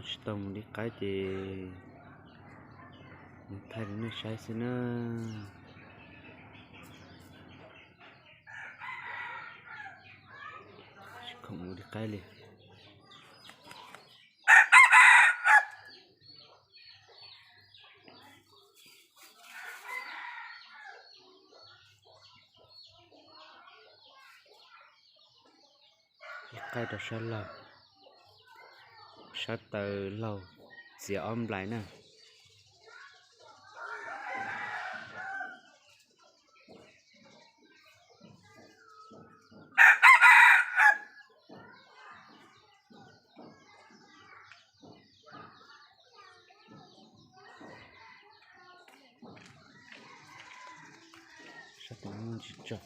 Tsis tau mus li qaib ces mus thaij rau nej saib xwb na. Tsis khoom mus li qaib li. Ib qaib rau sab laug, sab taw laug txiav ob nplais na. Sab tod tsis tso.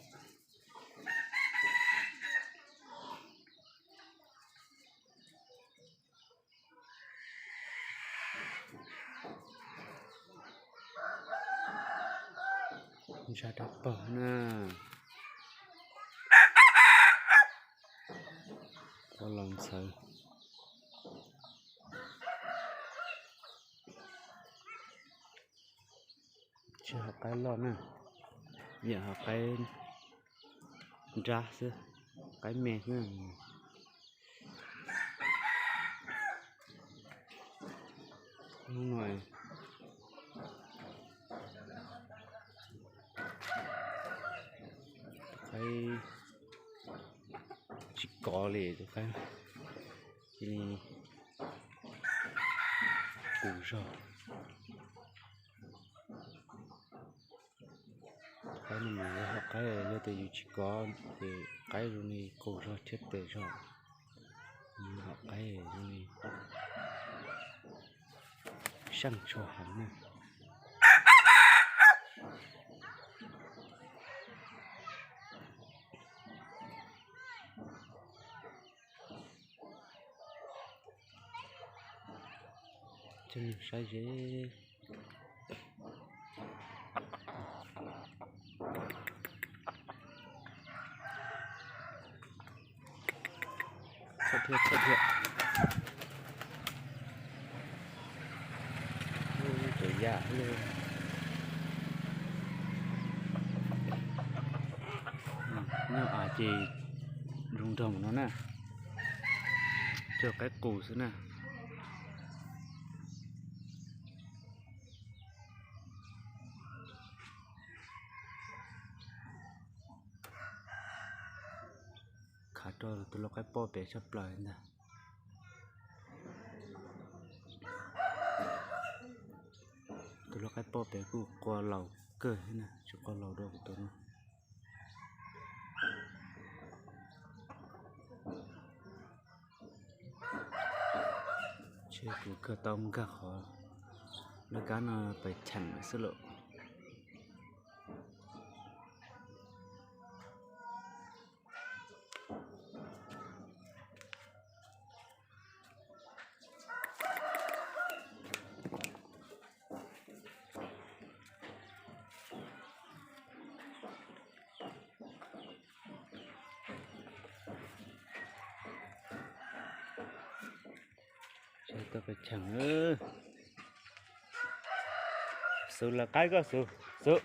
Ntsa dab pog na. Ua los ntxhawv. Tsis hom qaib loj na, yam hom qaib nrab xwb, qaib me xwb. Hnub no qaib tsis kov li, tus qaib cia li qus zog. Qaib no mas yog hom qaib, yog tias yus tsis kov ces qaib zoo li qus zog thiab tes zog. Hom qaib zoo li saj tshua heev na. Coj nej saib ze. Txhob thiab, txhob thiab. Cov yam li nyob av ces zoo nraug no na, cog qaib qus xwb na. Khav rau tus lau qaib poj pem tshaj plaws ntag. Tus lau qaib poj pem kuj qua laus kawg thiab na, tsis qua laus dua kuv tus no. Ces kuv kawg tau nkag qhov laj kab no pes cheem lawm xwb lauj. Tau pes cheem. Xus, lawv qaib koj Xus, Xus.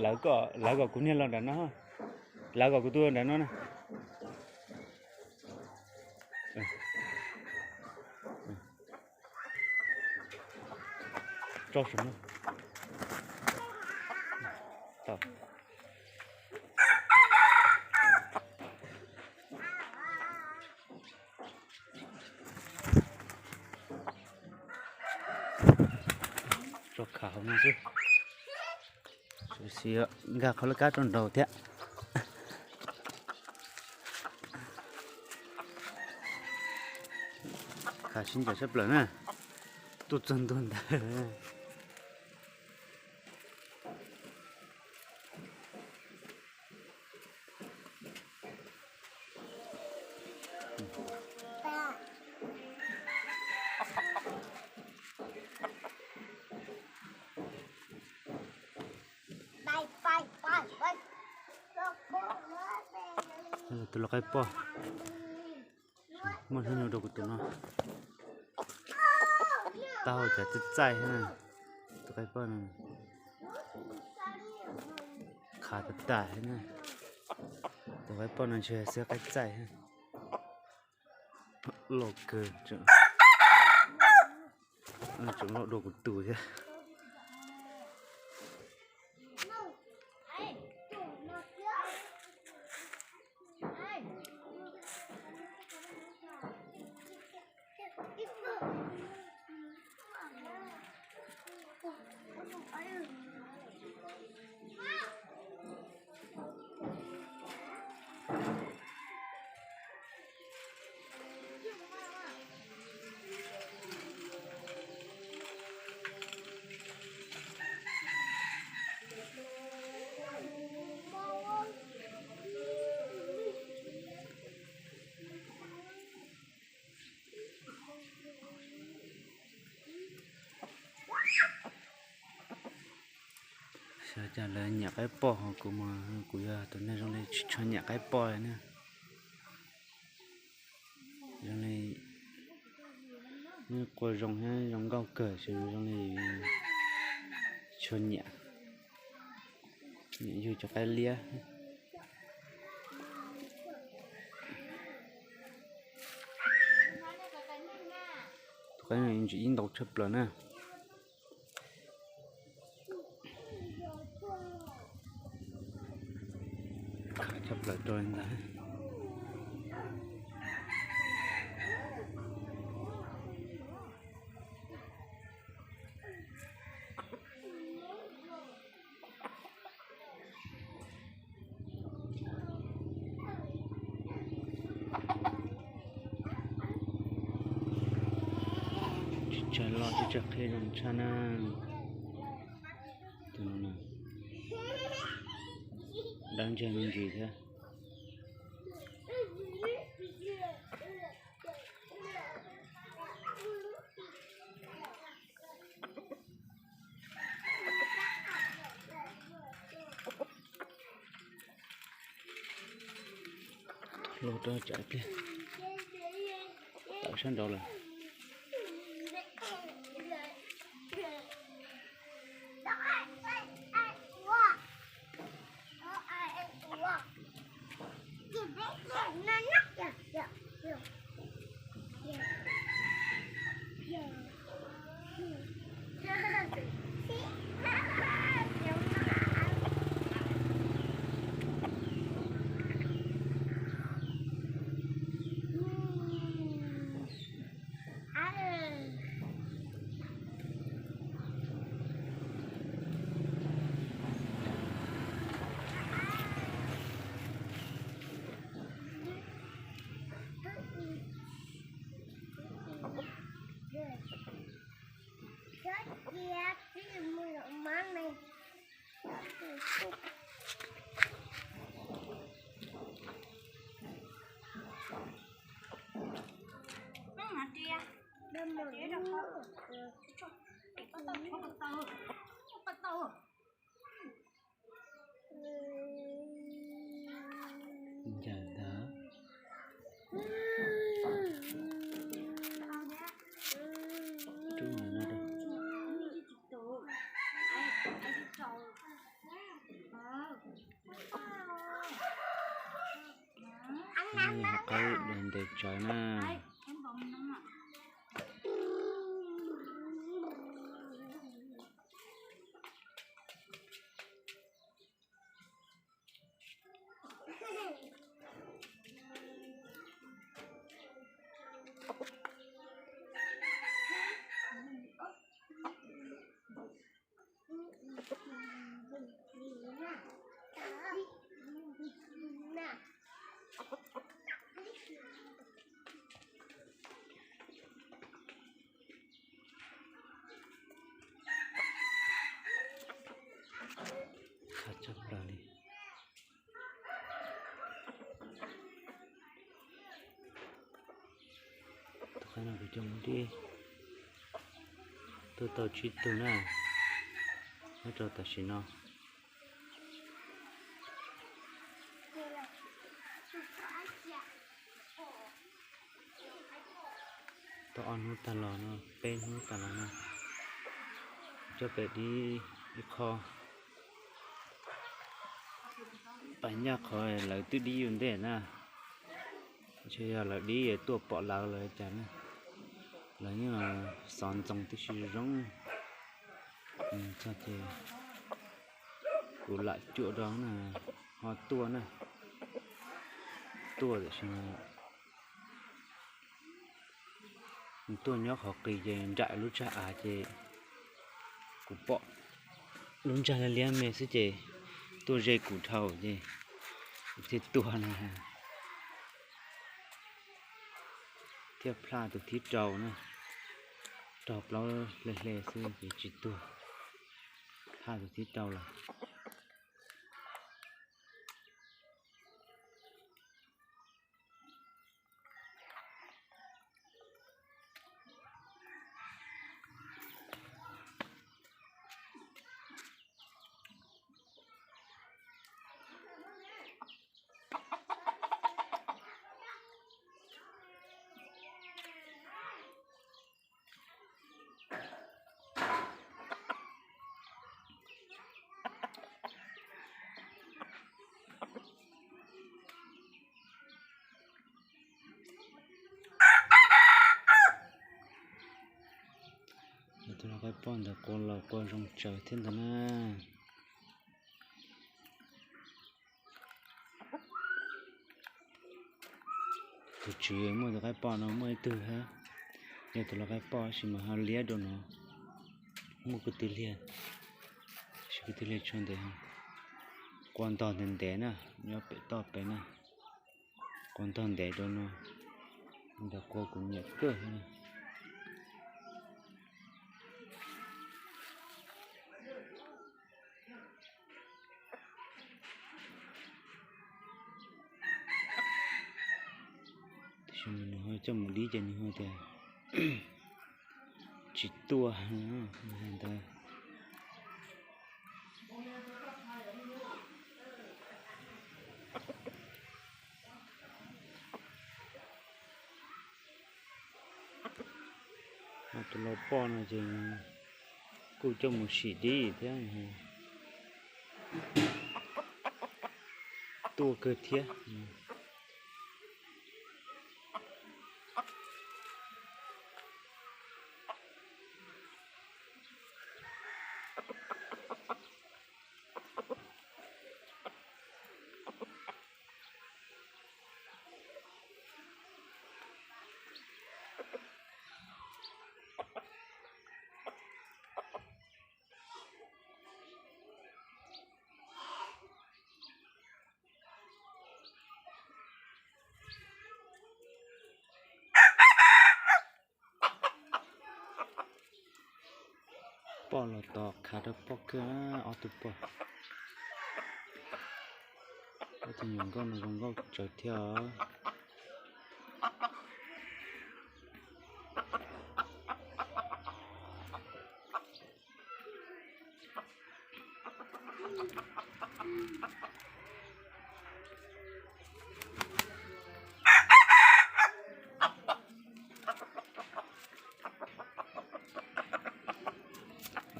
Lawv kom, lawv kom kuv niag los nram no, lawv kom kuv tus los nram no na. Tso sum no. Tso khav hauv no xwb. Sim nkag qhov laj kab rau nraud thiab. Khav sib ncaws sab plaws na. Tuaj txog ntua ntawd. Tus lau qaib poj. Muaj hnub nyoog rau kuv tus no. Taub hau cov txaij txaij thiab na. Tus qaib poj no khav tas tas thiab na. Tus qaib poj no ntshe xwb qaib txaij thiab. Loj kawg, tseem loj dua kuv tus thiab. Xyov cas lawv nyiam qaib poj ho kuv mas kuv yog tus neeg zoo li tsis tshua nyiam qaib poj li na. Zoo li nws quas zoo thiab zoo nkauj kawg, zoo li tshua nyiam, nyiam yug cov qaib liab. Tus qaib no ntsim ib ntau tshaj plaws na. Khav tshaj plaws rau li ntawd. Tsis tshua loj tsis tshua qhib zoo tshaj na. Tus no na, dawb ntsees me ntsis thiab. Luag rau tsam tiag, tawm sab nraud lawm. Ncaim ntawd. Rub no rau. Qaib ntes tsawv na. Khav tshaj plaws li. Tus qaib no kuv coj mus dib, tuaj tau tsib tug na, nyob rau tam sim no. Tau ob hnub tag los no, peb hnub tag los no, coj pem dib ib qho. Pas nyaj qhov lawv twb dib yus ntej na, ntshe yog lawv dib tuaj pom lawv los cas na. Lawv yeej xov ntxoo tib si zoo. Txog ces kuv lam cuam rau na, ho tuaj na, tuaj tiam sis nws tuaj nyob qhov qis ces nraim lub tsag av ces kuv pom lub ntsag liab liab me xwb ces tuaj ze kuv dhau ces kuv thiaj tuag na. Thiaj plhaj tus thib rau na, raug plaub hle hle xwb ces tsis tuag, plhaj tus thib rau lawm. Tus lau qaib poj ntawd qua los qua zoo tsawv thiab ntag na. Tus tswv muaj tus qaib poj no muaj ib tug thiab, yog tus lau qaib poj tab sis mas ho liab dua no. Muaj kwv tw liag, tab sis kwv tw liag tshaj ntev, qua ntog ntev ntev na, nyob pem toj pem na, qua ntog ntev dua no, ntawd qua kuv nyiam kawg. Tab sis nws ho coj mus dib ces nws ho tias tsis tuaj ntawd. Ho tus lau poj no ces kuj coj mus sim dib thiab, tuaj kawg thiab. Poj los tos khav rau poj kawg, ob tug poj. Ob tug nyuam nkauj no zoo nkauj tsawv thiab os.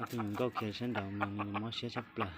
Ob tug nyuam nkauj khiav sab nraud mas nws mob siab tshaj plaws.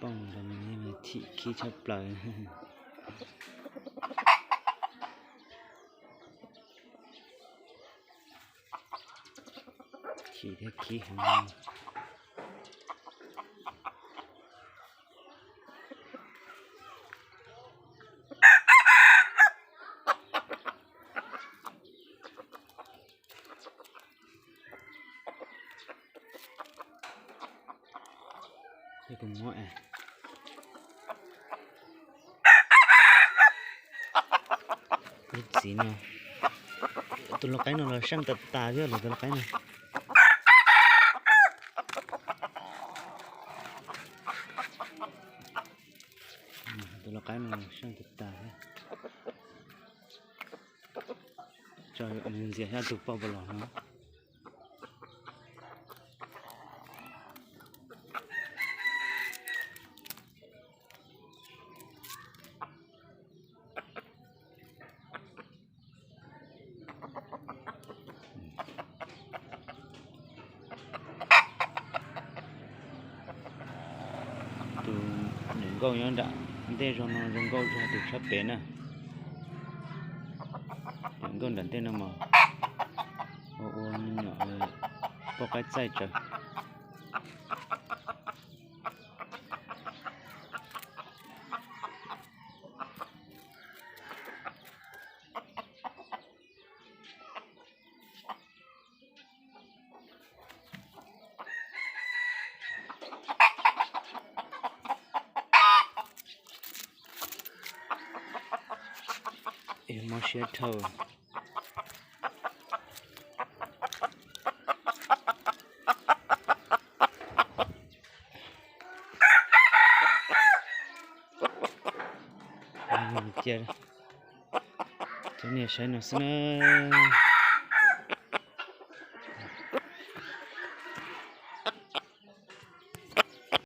Poj ntawd mas thim khib tshaj plaws. Thim thiab khib heev. Tus muab es, txiv no. Tus lau qaib no los seej tas tas thiab los tus lau qaib no. Tus lau qaib no seej tas tas thiab. Tso ntxias saib tus poj puas los no. Tus niam nkauj nyob nram ntej zog no zoo nkauj zog tus tshab pem na. Niam nkauj nram ntej no mas ua ua me nyuam poj qaib txaij tsawv. Mob siab dhau. Cia cov niag saib no xwb na.